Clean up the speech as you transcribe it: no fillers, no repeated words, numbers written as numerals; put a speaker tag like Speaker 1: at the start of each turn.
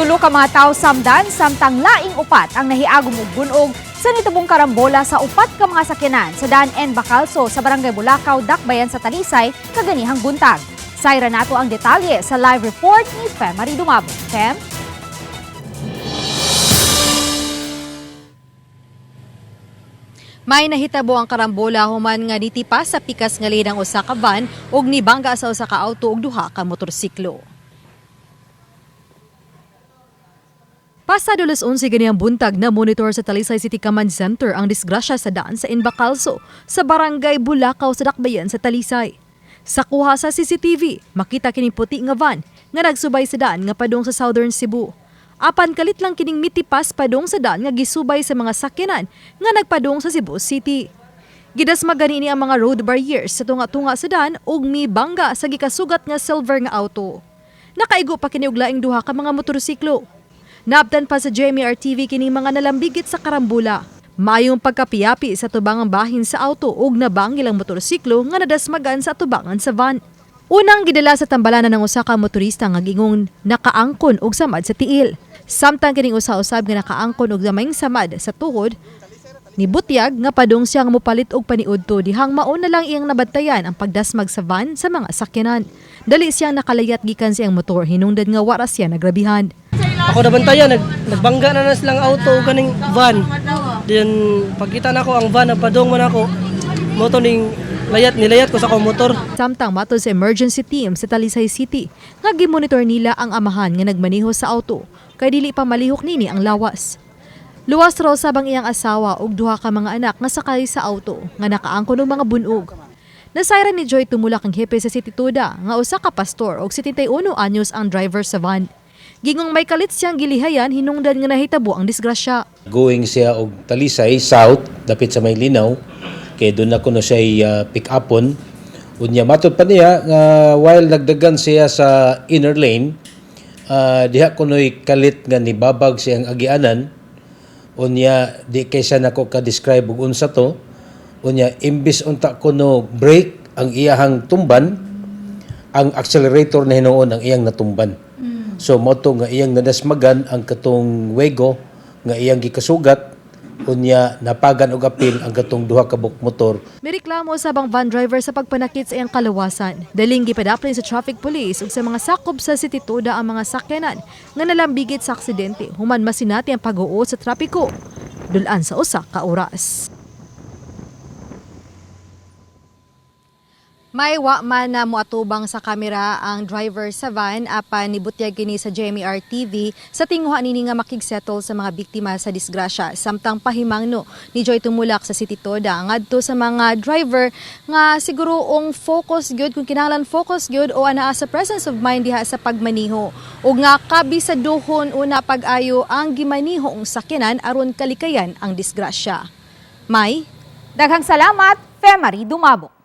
Speaker 1: Tulo ka mga tawo samdan samtang laing upat ang nahiagom og bunog sa nitubong karambola sa upat ka mga sakyanan sa Daan N. Bacalso sa Barangay Bulacau, Dakbayan sa Talisay kaganihang buntag. Sayra nato ang detalye sa live report ni Femary Dumabo. Fem?
Speaker 2: May nahitabo ang karambola human nga nitipa sa pikas nga lane ang usa ka van ug nibangga sa usa ka auto ug duha ka motorsiklo. Pasado alas 11 ganiyang buntag na monitor sa Talisay City Command Center ang disgrasya sa daan sa Inbacalso sa Barangay Bulacau sa Dakbayan sa Talisay. Sa kuha sa CCTV, makita kining puti nga van nga nagsubay sa daan nga padung sa Southern Cebu. Apan kalit lang kining mitipas padung sa daan nga gisubay sa mga sakyanan nga nagpadung sa Cebu City. Gidasma gani ni ang mga road barriers sa tunga-tunga sa daan ug mibangga sa gikasugat nga silver nga auto. Nakaigo pa kini og laing duha ka mga motorsiklo. Naabtan pa sa JMR TV kining mga nalambigit sa karambula. Maayong pagkapiyapi sa tubangang bahin sa auto ug nabangil ang motorsiklo nga nadasmagan sa tubangan sa van. Unang gidala sa tambalanan ng usa ka motorista nga gingong nakaangkon og samad sa tiil. Samtang kining usa-usab nga nakaangkon og gamayng samad sa tuhod, nibutyag nga padung siya nga mopalit og paniudto dihang mao na lang iyang nabantayan ang pagdasmag sa van sa mga sakyanan. Dali siyang nakalayat gikan sa iyang motor hinungdan nga wara siya nagrabihan.
Speaker 3: Ako nabantayan, nagbangga na na silang auto o kaning van. Then pagkita nako ang van, nagpadong man ako. Moto ning layat, nilayat ko sa akong motor.
Speaker 2: Samtang matod sa emergency team sa Talisay City, nga gimonitor nila ang amahan nga nagmaneho sa auto kay dili pa malihok nini ang lawas. Luwas raw sabang iyang asawa ug duha ka mga anak nga sakay sa auto nga nakaangkon og mga bunog. Nasayran ni Joy tumulak ang hepe sa City Toda nga usa ka pastor og 71 anyos ang driver sa van. Gingong may kalit siyang gilihayan hinungdan nga nahitabo ang disgrasya.
Speaker 4: Going siya og Talisay south dapit sa may Linaw kay doon ako no siya pick upon. Unya matod pa niya nga while nagdagan siya sa inner lane, diha kuno'y kalit nga nibabag siyang agianan. Unya di kay siya nako ka-describe og unsa to. Unya imbis unta kuno brake ang iyahang tumban, ang accelerator na hinuon ang iyang natumban. So mao to nga iyang nadasmagan ang katong Wego nga iyang gikasugat, unya napagan og apil ang katong duha ka buok motor.
Speaker 2: May reklamo sa bang van driver sa pagpanakit sa iyang kalawasan. Daling gipadaplin sa traffic police ug sa mga sakop sa City Toda ang mga sakyanan nga nalambigit sa aksidente human masinati ang pag-uot sa trapiko. Dulan sa usa ka oras. May wa man na moatubang sa kamera ang driver sa van apan nibutyag kini sa JMR TV sa tinguha nini nga makigsettle sa mga biktima sa disgrasya. Samtang pahimangno ni Joy Tumulak sa City Toda ngadto sa mga driver nga siguro ong focus gyud kung kinahanglan focus gyud o anaa sa presence of mind diha sa pagmaniho ug nga kabi sa duhon una pag-ayo ang gimaniho ang sakyanan aron kalikayan ang disgrasya. May
Speaker 1: Daghang salamat, Femary Dumabo.